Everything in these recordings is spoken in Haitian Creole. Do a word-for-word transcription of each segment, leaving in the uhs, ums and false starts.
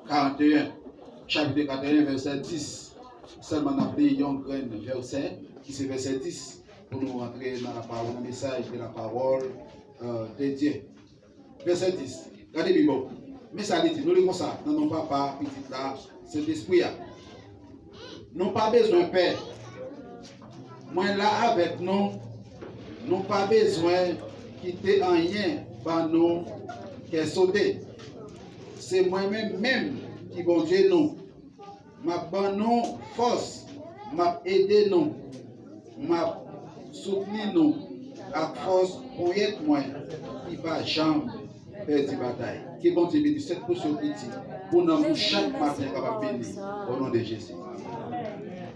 karanteyen, chapit katrevyen, vèsè dis. Sèlman n ap li yon grenn vèsè, ki se vèsè dis, pou nou rantre nan lapawòl, nan mesaj de lapawòl, euh, de Dye. Vèsè dis. Gade Bib ou. Men sa li di, nou li konsa, nan non Papa, Pitit la, Sentespri a. Nou pa bezwen pè. Mwen la avèk nou. Nou pa bezwen kite anyen ban nou kè sote. Se mwen menm menm ki Bondye nou. M ap ban nou fòs, m ap ede nou, m ap soutni nou ak fòs ponyèt mwen ki pa janm pèdi batay. Ke Bondye beni sèt pòsyon ki di pou nanm nou chak maten kapab beni, o non de Jezi.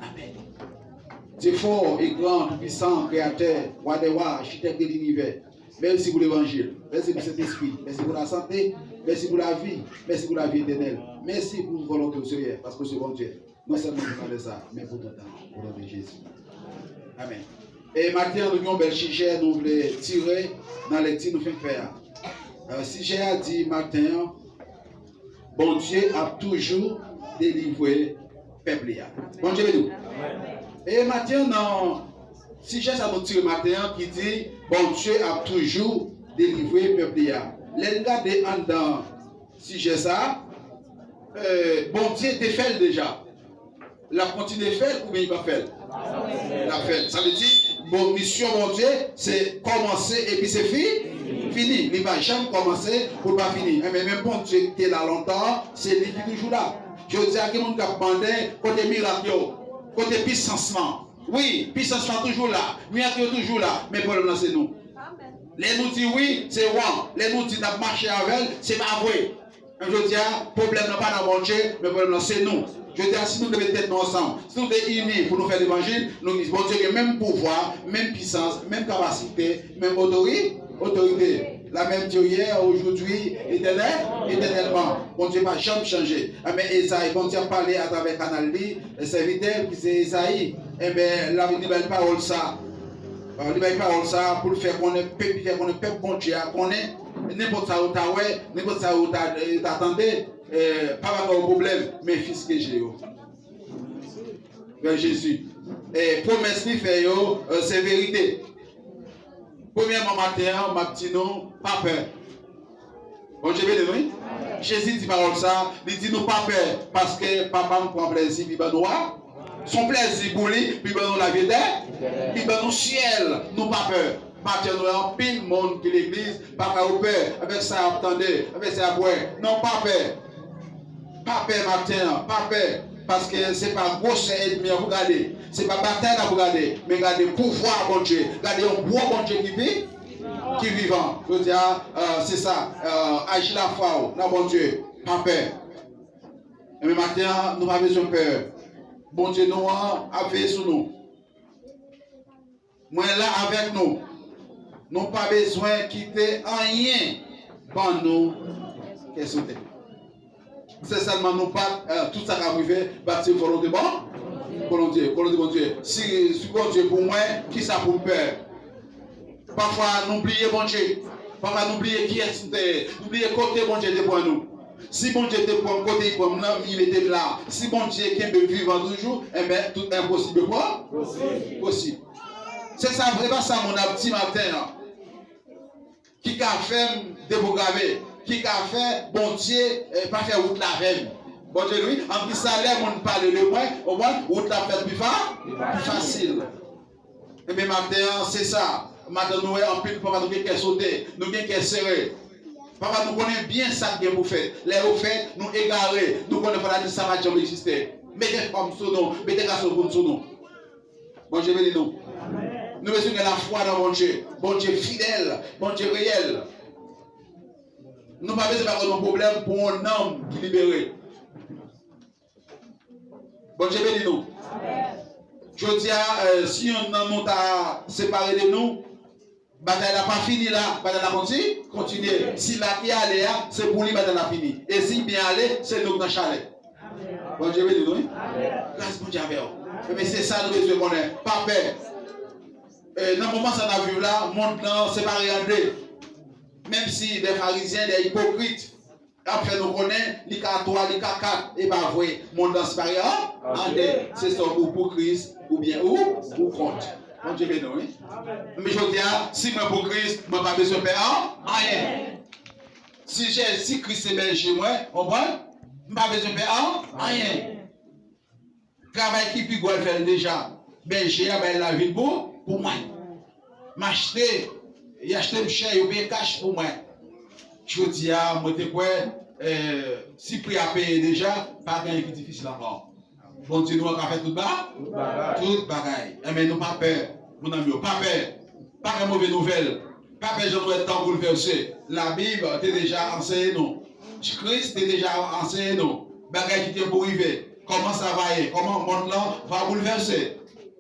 Amèn. Dye fò e gran, tou pisan, kreyatè, wa dè wa, achitèk de linivè. Mèsi pou levanjil. Mèsi pou Sentespri. Mèsi pou lasante. Mèsi pou lavi. Mèsi pou lavi etènèl. Mèsi pou volonte w, Senyè, paske w se Bondye. Non sèlman pou talè sa, men pou tout tan. O non de Jezi. Amèn. E maten an, nou gen yon bèl sijè nou vle tire nan lekti nou fenk fè a. Euh, sijè a di maten an, Bondye ap toujou delivre pèp li a. Bondye beni w. E maten an, nan sijè sa nou tire maten an ki di, Bondye ap toujou delivre pèp li a. Lè n gade anndan sijè sa, euh, Bondye te fè l deja. L ap kontinye fè l oubyen li p ap fè l? L ap fè l. Sa vle di, bon, misyon Bondye, se kòmanse epi se fi-, fini. Li pa janm kòmanse pou l pa fini. Enben, menm Bondye ki te la lontan, se li ki toujou la. Jodi a, gen moun k ap mande, kote mirak yo? Kote pisans lan? Wi, pisans lan toujou la, mirak yo toujou la, men pwoblèm lan se nou. Lè nou di wi, se wan. Lè nou di n ap mache avè l, se pa vre. Men jodi a, pwoblèm nan pa nan Bondye, men pwoblèm nan se nou. Jodi a, si nou te met tèt nou ansanm, si nou te ini pou nou fè levanjil, nou di Bondye gen menm pouvwa, menm pisans, menm kapasite, menm otori-, otorite. La menm Dye yè, ojoudwi, etènèl, etènèlman. Bondye pa janm chanje. Enben, Ezayi, Bondye ap pale atravè kanal li, sèvitè l ki se Ezayi. Enben, l ap, li bay pawòl sa. Li bay pawòl sa pou l fè konnen pèp, li fè konnen pèp Bondye a konnen nenpòt sa yo ta wè, nenpòt sa yo ta, yo ta tande, eh, pa ba yo pwoblèm, men fiske je yo vè Jezi. Eh, pwomès li fè yo, eh, se verite. Premyèman, maten an, m ap di nou, pa pè. Bondye beni nou, wi. Jezi di pawòl sa, li di nou pa pè, paske Papa m pran plèzi pi ban nou a. Se yon plèzi pou li, pi ban nou lavi etè-, pi ban nou syèl, nou pa pè. Maten nou wè anpil moun ki legliz, pa ka yo pè, avèk sa y ap tande, avèk sa y ap wè. Non, pa pè. Pa pè maten an, pa pè. Paske se pa gwosè ènmi an pou gade. Se pa batay la pou gade. Men gade pouvwa Bondye. Gade yon gwo Bondye ki vi-, ki vivan. Jodi a, euh, se sa. Euh, aji lafwa w nan Bondye. Pa pè. Enben maten an, nou pa bezwen pè. Bondye nou an ap veye sou nou. Mwen la avèk nou. Nou pa bezwen kite anyen ban nou kè sote. Se sèlman nou bat, eh, tout sa k ap rive, bat se volonte bon, volonte, volonte Bondye. Si, si Bondye pou mwen, kisa pou m pè? Pafwa nou bliye Bondye. Pafwa nou bliye kiyès nou te ye. Nou bliye kote Bondye te pran nou. Si Bondye te pran m kote li pran m nan, li mete m la. Si Bondye kenbe m vivan toujou, enben, tout enposib yo pran posib. Se sa vre, pa sa moun ap di maten an. Ki ka fè m depwograme, ki ka fè Bondye, eh, pa fè wout la avè m. Bondye, wi, anplis sa, lè moun pale de mwen, ou konprann, wout la ap fèt pi fa-, pi fasil. Enben, maten an, se sa. Maten, nou wè anpil papa nou gen kè sote, nou gen kè sere. Papa nou konnen byen sa k gen pou fèt. Lè yo fèt, nou egare, nou konnen fò n di sa pa t janm egziste. Mete fanm sou nou, mete gason pou n sou nou. Bondye beni nou. Nou bezwen gen lafwa nan Bondye. Bondye fidèl, Bondye reyèl. Nou pa bezwen pa konn yon pwoblèm pou yon nanm ki libere. Bondye beni nou. Jodi a, eh, si yonn nan nou ta separe de nou, batay la pa fini la, batay la konti-, kontinye. Si la ki ale a, se pou li batay la fini. E si byen ale, se nou k nan chalè. Bondye beni nou, wi. Gras Bondye avè w. Ebyen, se sa nou bezwen konnen. Pa pè. Eh, nan moman sa n ap viv la, mond lan separe an de. Menm si de farizyen, de ipokrit, ap fè nou konnen li ka twa, li ka kat. E pa vre, mond lan separe an, an de. Se sa w pou, pou Kris, oubyen ou, ou kont. Bondye beni w, wi. Men jodi a, si mwen pou Kris, mwen pa bezwen pè an, anyen. Si Jezi Kris se bèje mwen, konprann? M pa bezwen pè an, anyen. Travay ki pi gwo l fè l deja. Bèje a bay lavi l pou, pou mwen. M achte, y achte m chè, yo peye kach pou mwen. Jodi a, mwen te kwè, eh, si pri a peye deja, pa gen anyen ki difisil ankò. Bondye nou an ka fè tout ba-, tout bagay. Tout bagay. Enben, nou pa pè, mon ami yo, pa pè. Pa pè move nouvèl. Pa pè jan nou wè tan boulvèse. Labib te deja anseye nou. Kris te deja anseye nou bagay ki gen pou rive. Kòman sa va ye? Kòman mond lan va boulvèse?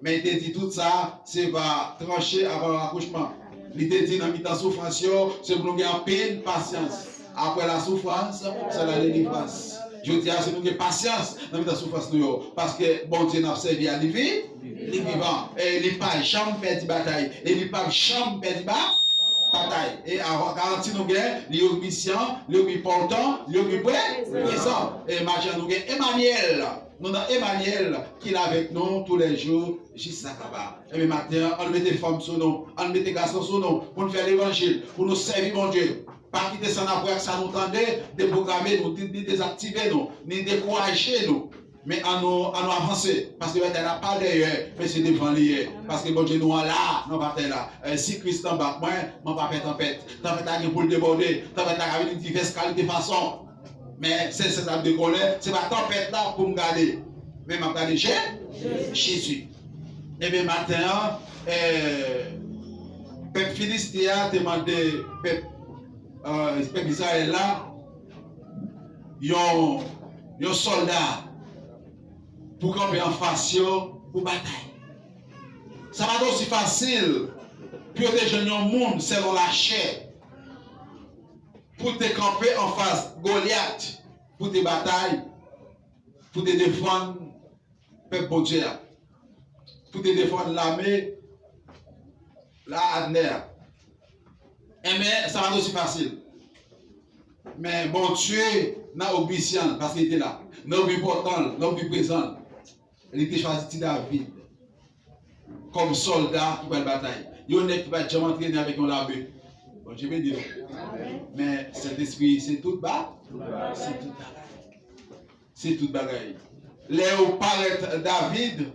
Men li te di tout sa, se va tranche avan rakouchman. Li te di nan mitan soufrans yo, se pou nou gen anpil pasyans. Après la souffrance, c'est la délivrance. Jodi a, si nou gen pasyans nan mitan soufrans nou yo, paske Bondye n ap sèvi a, li vi-, li vivan. E li pa janm pèdi batay. E li p ap janm pèdi ba-, batay. E avan, garanti nou gen, li omnisyan, li omnipòtan, li omniprezan. E maten an nou gen Emanyèl. Nou nan Emanyèl ki la avèk nou tou lè jou jis sa kaba. Enben maten an, ann mete fanm sou nou, ann mete gason sou nou, pou n fè levanjil, pou nou sèvi Bondye. Pa kite sa n ap wè ak sa nou tande deprograme nou, ni, ni dezaktive nou, ni dekouraje nou. Men ann nou, ann nou avanse, paske batay la pa dèyè, men se devan li ye. Paske Bondye nou an la, nan batay la. Eh, si Kris anba mwen, mwen pa pè tanpèt. Tanpèt la gen pou l debòde. Tanpèt la ka vini divès kalite fason. Men se, se sa m dekole, se pa tanpèt la pou m gade. Men m ap gade Je-, Jezi. Ebyen, maten an, eh, pèp Filiste a te mande pèp, eh, pèp Izrayèl la yon, yon sòlda pou kanpe anfas yo pou batay. Sa pa t osi fasil pou yo te jwenn yon moun selon lachè pou te kanpe anfas Golyat, pou te batay, pou te defann pèp Bondye a, pou te defann lame la Abnè a. Enben, sa pa t osi fasil. Men Bondye, nan obisyan l, paske li te la, nan omnipòtan l, nan omniprezan l, li te chwazi ti David kòm sòlda ki pral batay. Yon nèg ki pa t janm antrene avèk yon lame. Bondye beni nou. Men Sentespri, se tout ba-, se tout bagay. Se tout bagay. Lè yo parèt David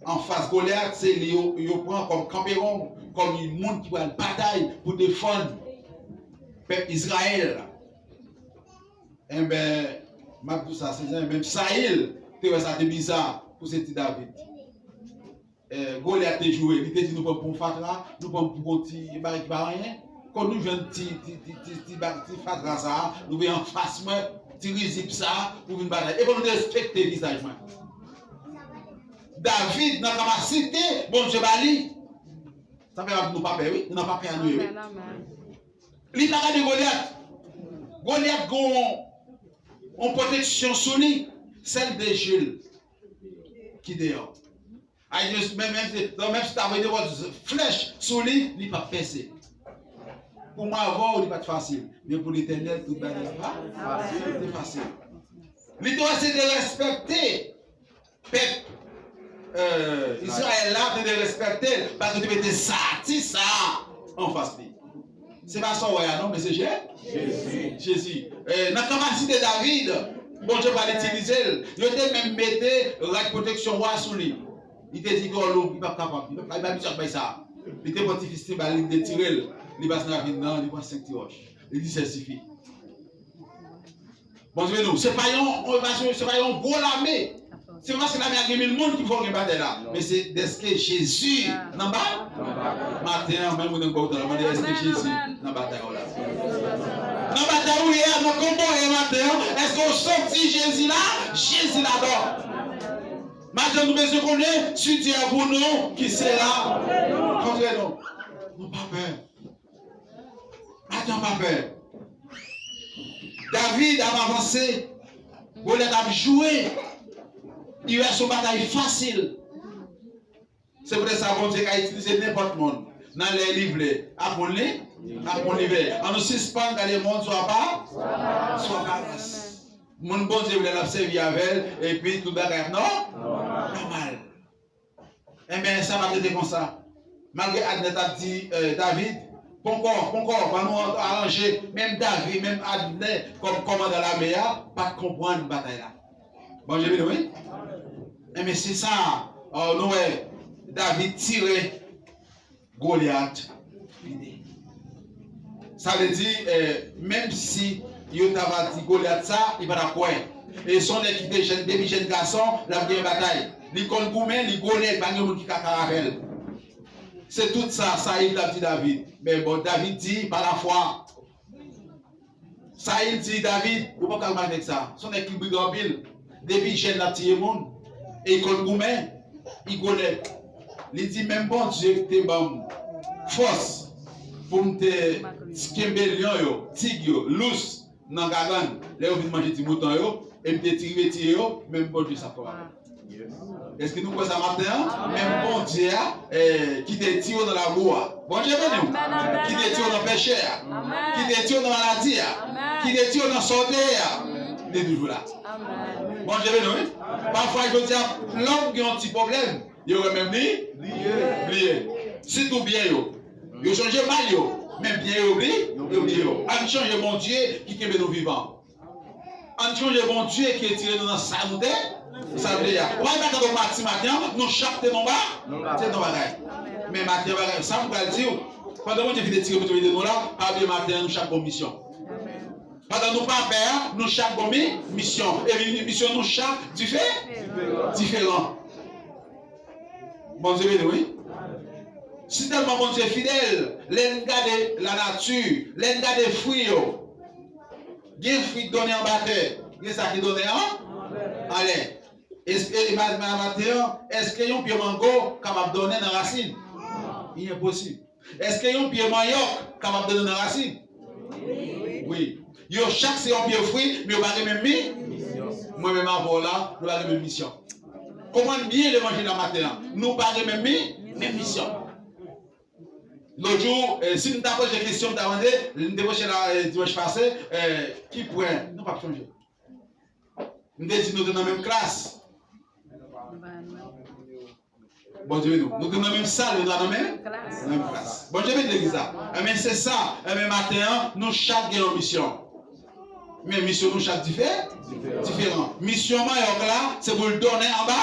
anfas Golyat, se li yo, yo pran kòm kanperon, kòm yon moun ki pral batay pou defann pèp Izrayèl la. Enben, m ap di w sa, se jan menm Sayil te wè sa te biza pou se ti David. Eh, Golyat te joure, li te di, "Nou pran pou yon fatra, nou pran pou yon ti bagay ki pa anyen. Kon nou jwenn ti, ti, ti, ti, ti, ba-, ti fatra sa a, nou vin anfas mwen, ti rizib sa a, pou vin batay. E pou nou derespekte vizaj mwen." David, nan kapasite Bondye ba li, sa fè m ap di nou pa pè, wi, nou nan pa pè a nou ye, wi. Amèn, amèn. Li pa gade Golyat. Golyat gon yon pwoteksyon sou li, sèl de je l ki deyò. Ay, menm, menm si, non, menm si ta voye nenpòt flèch sou li, li p ap pèse. Pou mwen avè w, li pa t fasil. Men pou Letènèl, tout bagay pa fasil, te fasil. Li te wè se derespekte pèp, eh, Izrayèl la, te derespekte l, paske te mete sa, ti sa a anfas li. Se pa sa w wè a non, men se Je-, Jezi. Jezi. Eh, nan kapasite David, Bondye pral itilize l. Yo te menm mete rad pwoteksyon wa sou li. Li te di, "Gòlou, li p ap kapab. Li p ap, li p ap bay sa." Li te pran ti fistin ba li, li detire l. Li pase nan ravin nan, li pran senk ti wòch. Li di, "Se sifi." Bondye beni w. Se pa yon, se pa yon gwo lame. Se pa paske lame a gen mil moun ki fè w gen batay la. Men se dèske Jezi nan ba-, maten an, menm ou nan gwo tan, mande èske Jezi nan batay ou la. Nan batay ou ye a, nan konba ou ye maten an, èske w santi Jezi la? Jezi ladan. Maten an, nou bezwen konnen, si Dye a pou nou, ki sera kontre nou? Nou pa pè. Maten an pa pè. David ap avanse. Golyat ap joure. Li wè se yon batay fasil. Se poutèt sa Bondye ka itilize nenpòt moun. Nan lè li vle. Ak moun li, ak moun li vle. An nou sispann gade moun sou apa, sou aparans. Moun Bondye vle l ap sèvi avè l, epi tout bagay ap nò-, nòmal. Enben, sa pa t rete konsa. Malgre Abnè t ap di, eh, David, ponkò, ponkò, ban nou aranje. Menm David, menm Abnè, kòm kòmandan lame a, pa t konprann batay la. Bondye beni, wi. Enben, se sa, eh, nou wè, David tire Golyat vide. Sa vle di, eh, menm si yo ta va di Golyat sa, li pa t ap kwè. E se yon nèg ki te jèn, depi jèn gason, l ap gen batay. Li konn goumen, li gwo nèg, pa gen moun ki ka kare avè l. Se tout sa Sayil t ap di David. Men bon, David di, pa lafwa. Sayil di David, ou pa ka mal nèg sa. Se yon nèg ki brigan anpil. Depi jèn l ap tiye moun. E li konn goumen. Li gwo nèg. Li di, menm Bondye ki te ban m fòs pou m te kenbe lyon yo, tig yo, lous nan gagann, lè yo vin manje ti mouton yo, e m te ti rive tiye yo, menm Bondye sa fè bagay. Èske nou kwè sa maten an? Menm Bondye a, eh, ki te tiye w nan labou a. Bondye beni w. Ki te tiye w nan pechè a. Ki te tiye w nan maladi a. Ki te tiye w nan sa w te ye a. Li toujou la. Bondye beni w, wi. Pafwa, jodi a, lòm gen yon ti pwoblèm. Yo renmen li, bliye. Sitou byen yo. Yo chanje mal yo. Men byen yo bli-, yo bliye yo. Ann chanje Bondye ki kenbe nou vivan. Ann chanje Bondye ki retire nou nan sa nou te, sa nou te ye a. Ou pa wè, mwen tande w pati maten an, nou chak te nan ba-, te nan bagay. Men maten an bagay, sa m pral di w, pandan Bondye fin retire nou, retire nou la, pa bliye maten an, nou chak gon misyon. Pandan nou pa pè a, nou chak gon mi-, misyon. E mi-, misyon nou chak dife-, diferan. Bondye beni, wi. Si tèlman Bondye fidèl, lè n gade lanati, lè n gade fwi yo, gen fwi k donnen anba tè, gen sa ki donnen an, anlè. Es-, e, ma-, ma-, maten an, èske yon pye mango kapab donnen nan rasin? Li enposib. Èske yon pye manyòk kapab donnen nan rasin? Wi. Yo chak se yon pye fwi, men yo pa gen menm mi-, mwen menm avè w la, nou pa gen menm misyon. Konprann byen levanjil la maten an. Nou pa gen menm mi-, menm misyon. Lòt jou, eh, si m ta poze kesyon, m ta mande, m te poze la, eh, dimanch pase, eh, ki pwen, nou p ap chanje. M te di nou te nan menm klas. Bondye beni nou. Nou te nan menm sal, nou te nan menm, nan menm klas. Bondye beni legliz la. Enben, se sa. Enben, maten an, nou chak gen yon misyon. Men misyon nou chak dife-, diferan. Misyon manyòk la, se pou l donnen anba.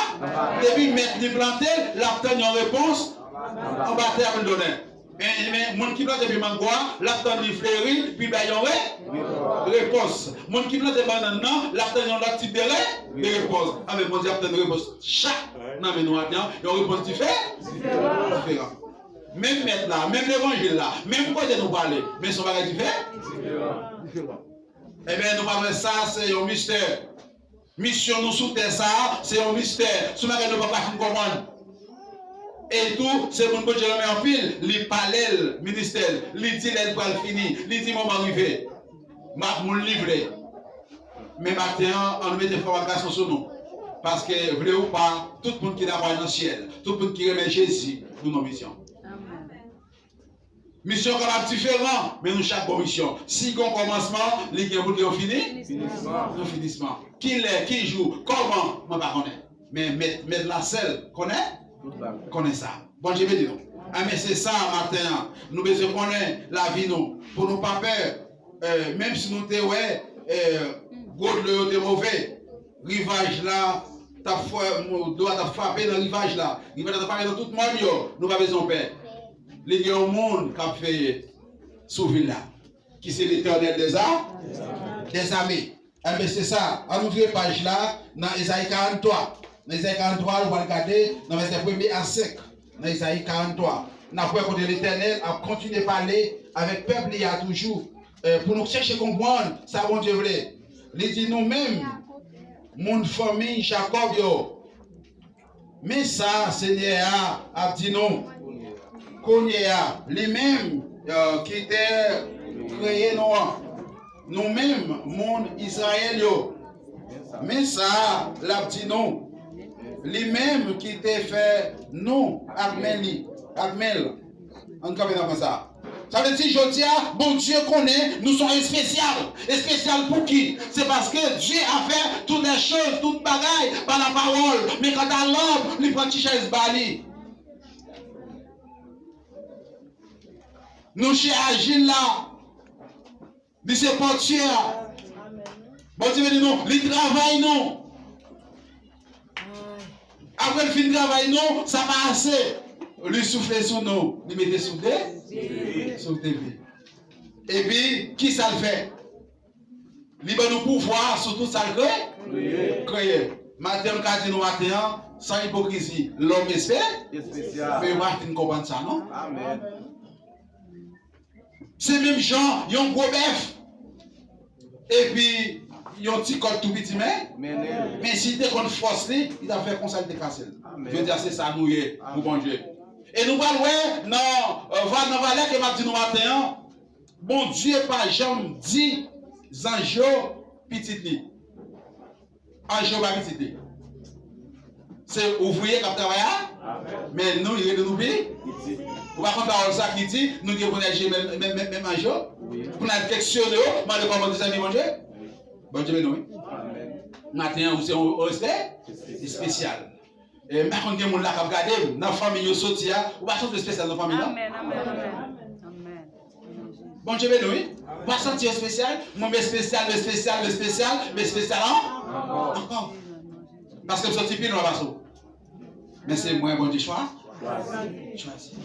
Depi mèt li plante l, l ap tann yon repons anba tè a pou l donnen. Men, men moun ki plante pye mango a, l ap tann li fleri, pou l bay yon re-, repons. Moun ki plante bannann nan, l ap tann yon lòt tip de re-, de repons. Anben, Bondye ap tann repons chak nan men nou maten an, yon repons dife-, diferan. Menm mèt la, menm levanjil la, menm kote nou prale, men se yon bagay dife-, diferan. Enben, nou pa wè sa, se yon mistè. Misyon nou sou tè sa a, se yon mistè. Se yon bagay nou pa ka fin konprann. E tou, se moun Bondye renmen anpil, li pale l, ministè l, li di lè l pral fini, li di moman rive. M ap moun li vle. Men maten an, ann nou mete fanm ak gason sou nou. Paske, vle ou pa, tout moun ki dakò al nan syèl, tout moun ki renmen Jezi, nou nan misyon. Misyon kapab diferan, men nou chak gon misyon. Si gon kòmansman, li gen pou l gen yon fini-, yon finisman. Kilè, ki jou, kòman, mwen pa konnen. Men mèt, mèt la sèl konnen, konnen sa. Bondye beni nou. Enben, se sa maten an. Nou bezwen konnen lavi nou. Pou nou pa pè, eh, menm si nou te wè, eh, gwo dlo yo te move, rivaj la t ap fwa-, dlo a t ap frape nan rivaj la. Rivaj la t ap frape nan tout mòn yo. Nou pa bezwen pè. Li gen yon moun k ap veye sou vil la, ki se Letènèl dèza-, dèzame. Enben, se sa. Ann nou vire paj la nan Ezayi karanntwa. Nan Ezayi karanntwa, nou pral gade nan vèsè premye a senk. Nan Ezayi karanntwa, n ap wè kote Letènèl ap kontinye pale avèk pèp li a toujou, eh, pou nou chèche konprann sa Bondye vle. Li di, nou menm, moun fanmi Jakòb yo, men sa Senyè a ap di nou kounye a, li menm, eh, ki te kreye nou an, nou menm, moun Izrayèl yo, men sa l ap di nou, li menm ki te fè nou ak men li, ak men l. Ann kanpe nan pwen sa a. Sa vle di, jodi a, Bondye konnen nou se yon espesyal. Espesyal pou ki? Se paske Dieu a fait toutes les choses, tout bagay, pa lapawòl. Men kanta lòm, li pran ti chèz ba li. Nou chè ajil la. Li se pòtyè a. Bondye beni nou. Li travay nou. Apre l fin travay nou, sa pa ase. Li soufle sou nou. Li mete souf de, souf de vi. Epi, ki sa l fè? Li ban nou pouvwa sou tout sa l kreye. Kreye. Maten, m ka di nou maten an, san ipokrizi, lòm espe-, espesyal. Men yo pa fin konprann sa, non? Amèn. Se menm jan yon gwo bèf epi yon ti kòd tou piti, men, men si li te konn fòs li, li t ap fè konsa, li te kase l. Amèn. Jodi a, se sa nou ye pou Bondye. E nou pral wè nan, euh, va-, nan valè ke m ap di nou maten an, Bondye pa janm di zanj yo pitit li. Anj yo pa pitit li. Se ouvriye k ap travay a, men nou, li rele nou pi pitit. Ou pa konn pawòl sa ki di, nou gen pou n al jwenn menm, menm, menm, menm anj yo? Wi. Pou n al keksyone yo, mande kòman nou se zanmi Bondye? Bondye beni nou, wi. Amèn. Maten an, ou se yon respè espesyal. E m pa konn gen moun la k ap gade m, nan fanmi yo soti a, ou pa santi w espesyal nan fanmi nan? Amèn, amèn, amèn. Amèn. Bondye beni w, wi. Ou pa santi w espesyal? Mwen, m espesyal, m espesyal, m espesyal, m espesyal an-, ankò. Paske m soti pi lwen pase w. Men se mwen Bondye chwa-, chwazi.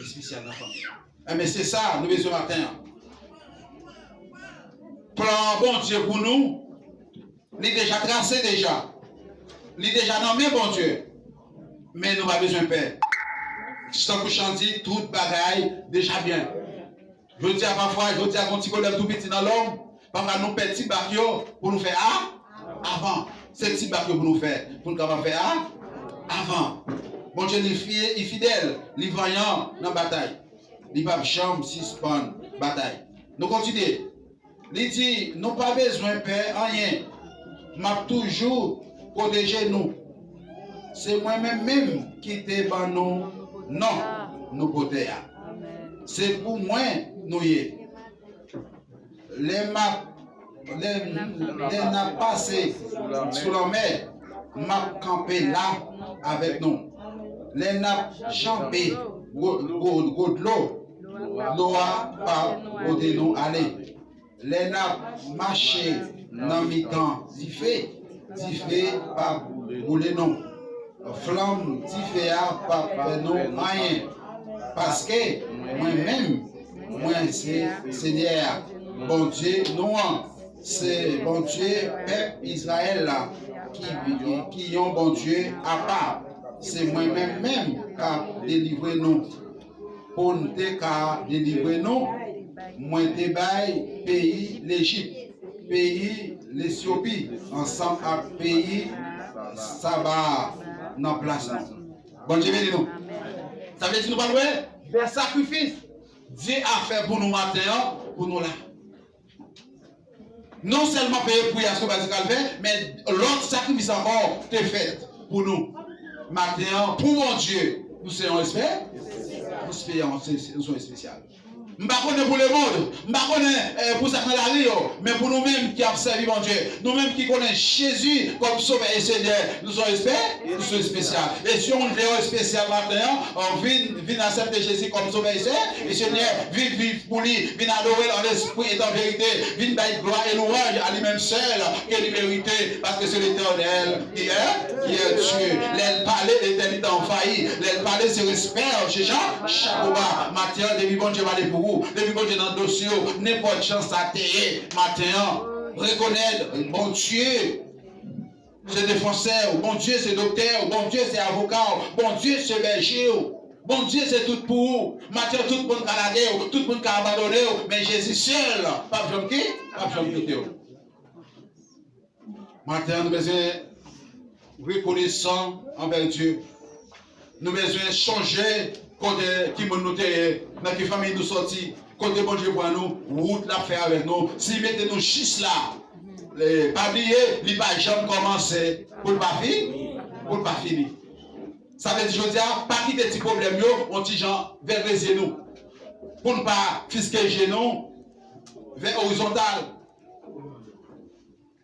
Espesyal nan fanmi. Enben, se sa nou bezwen maten an. Plan Bondye pou nou, li deja trase deja. Li deja nan men Bondye. Men nou pa bezwen pè. Tankou chan di, tout bagay deja byen. Jodi a, pafwa, jodi a, gon ti pwoblèm tou piti nan lòm. Pafwa, nou pè ti bak yo pou nou fè a-, avan. Se ti bak yo pou nou fè, pou nou kapab fè a-, avan. Bondye, li fi-, li fidèl, li vanyan nan batay. Li p ap janm sispann batay. Nou kontinye. Li di, nou pa bezwen pè anyen. M ap toujou pwoteje nou. Se mwen menm menm ki te ban nou non nou pote a. Se pou mwen nou ye. Lè m ap, lè, lè n ap pase sou lanmè, m ap kanpe la avèk nou. Lè n ap janbe gwo, gwo, gwo dlo, dlo a p ap pote nou ale. Lè n ap mache nan mitan dife, dife p ap boule nou. Flanm dife a p ap fè nou anyen. Paske mwen menm, mwen se Senyè a, Bondye nou an, se Bondye pèp Izrayèl la, ki, ki, ki yon Bondye apa. Se mwen menm menm k ap delivre nou. Pou n te ka delivre nou, mwen te bay peyi Lejip, peyi Lesyopi, ansanm ak peyi Saba a nan plas nou. Bondye beni nou. Sa vle di nou pral wè bèl sakrifis Dye a fè pou nou maten an, pou nou la. Non sèlman peye pri a sou baz Kalvè, men lòt sakrifis ankò te fèt pou nou. Maten an, pou Bondye, nou se yon espe-, nou se yon, se, se, nou se yon espesyal. M pa konnen pou lemonn, m pa konnen, eh, pou sa k nan lari yo, men pou nou menm ki ap sèvi Bondye, nou menm ki konnen Jezi kòm Sovè e Senyè, nou se yon espe-, nou se yon espesyal. E si w vle yon espesyal maten an, vin, vin aksepte Jezi kòm Sovè e Se-, e Senyè, vin viv pou li, vin adore l an lespri et en vérité, vin bay glwa e lwanj a li menm sèl ke li merite, paske se Letènèl ki è, ki è Dye. Lè l pale, letènite anvayi. Lè l pale, se respè, se cha-, chapo ba. Maten an, depi Bondye pale pou ou, depi Bondye nan dosye w, nenpòt jan sa te ye, maten an, rekonèt Bondye se defansè w, Bondye se doktè w, Bondye se avoka w, Bondye se bèje w, Bondye se tout pou ou. Maten an, tout moun ka lage w, tout moun ka abandone w, men Jezi sèl p ap janm ki-, p ap janm kite w. Maten an, nou bezwen rekonesan anvè Dye. Nou bezwen chonje kote, ki moun nou te ye, nan ki fanmi nou soti, kote Bondye pran nou, wout l ap fè avèk nou. Si l mete nou jis la, eh, pa bliye, li pa janm kòmanse pou l pa fi-, pou l pa fini. Sa vle di, jodi a, pa kite ti pwoblèm yo yon ti jan vègre zye nou. Pou n pa fiske je nou vè orizontal.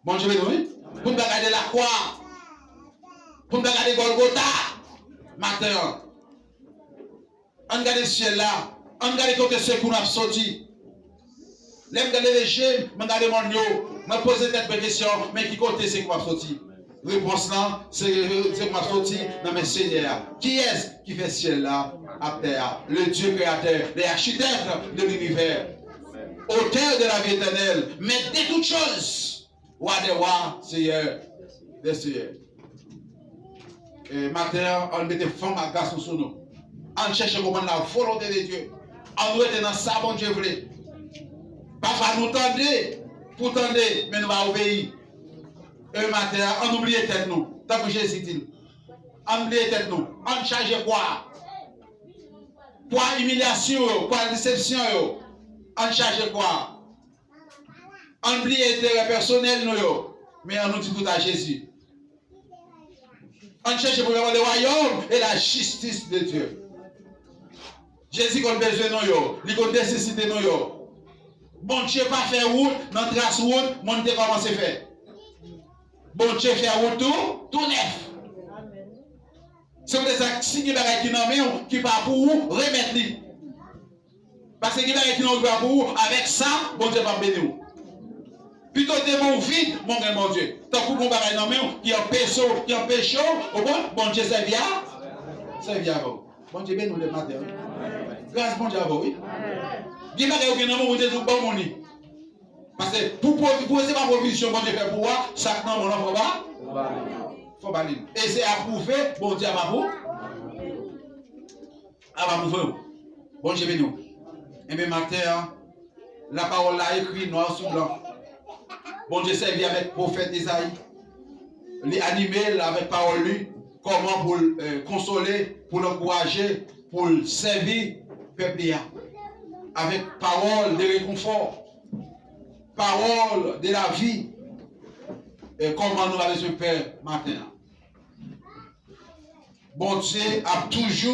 Bondye beni w, wi. Pou n pa gade lakwa. Pou n pa gade Gòlgota maten an. Ann gade syèl la. Ann gade kote sekou n ap soti. Lè m gade leve je m, mwen gade mòn yo, mwen poze tèt mwen kesyon, men ki kote sekou m ap soti? Repons lan, se, sekou m ap soti nan men Senyè a. Kiyès ki fè syèl la ak tè a? Le Dieu créateur, l'architecte de l'univers, auteur de la vie éternelle, maître de toutes choses, roi des rois, seigneur des seigneurs. E, maten an, ann mete fanm ak gason sou nou. Ann chèche konprann la volonté de Dieu. Ann rete nan sa Bondye vle. Pafwa nou tande pou tande, men nou pa obeyi. E maten an, ann oubliye tèt nou, tankou Jezi di l. Ann oubliye tèt nou. Ann chaje kwa a. Kwa imilyasyon yo, kwa desepsyon yo. Ann chaje kwa a. Ann bliye enterè pèsonèl nou yo, men ann nou di tout a Jezi. Ann chèche premyèman le royaume et la justice de Dieu. Jezi konn bezwen nou yo, li konn nesesite nou yo. Bondye pa fè wout nan tras wout moun te kòmanse fè. Bondye fè wout tou, tou nèf. Se poutèt sa, si gen bagay ki nan men w ki pa pou ou, remèt li. Paske gen bagay ki nan dwa pou ou, avèk sa, Bondye p ap beni w. Pito te bon vid, bon gen Bondye. Tankou gon bagay nan men w ki anpeche w, ki anpeche w, ou konprann, Bondye sèvi a, sèvi avè w. Bondye beni w lè maten an. Gras Bondye avè w, wi. Gen bagay ou gen nan men w, Bondye di w ban moun li. Paske pou pwovi-, pou se pa pwovizyon Bondye fè pou ou a, sa k nan men w lan fò ba, fò ba li. E se apwouve, Bondye ap apwou-, ap apwouve w. Bondye beni w. Enben, maten an, lapawòl la ekri nwa sou blan. Bondye sèvi avèk pwofèt Ezayi. Li anime l avèk pawòl li, kòman pou l, eh, konsole, pou l ankouraje, pou l sèvi pèp li a. Avèk pawòl de rekonfò, pawòl de lavi. E kòman nou pa bezwen pè maten an? Bondye ap toujou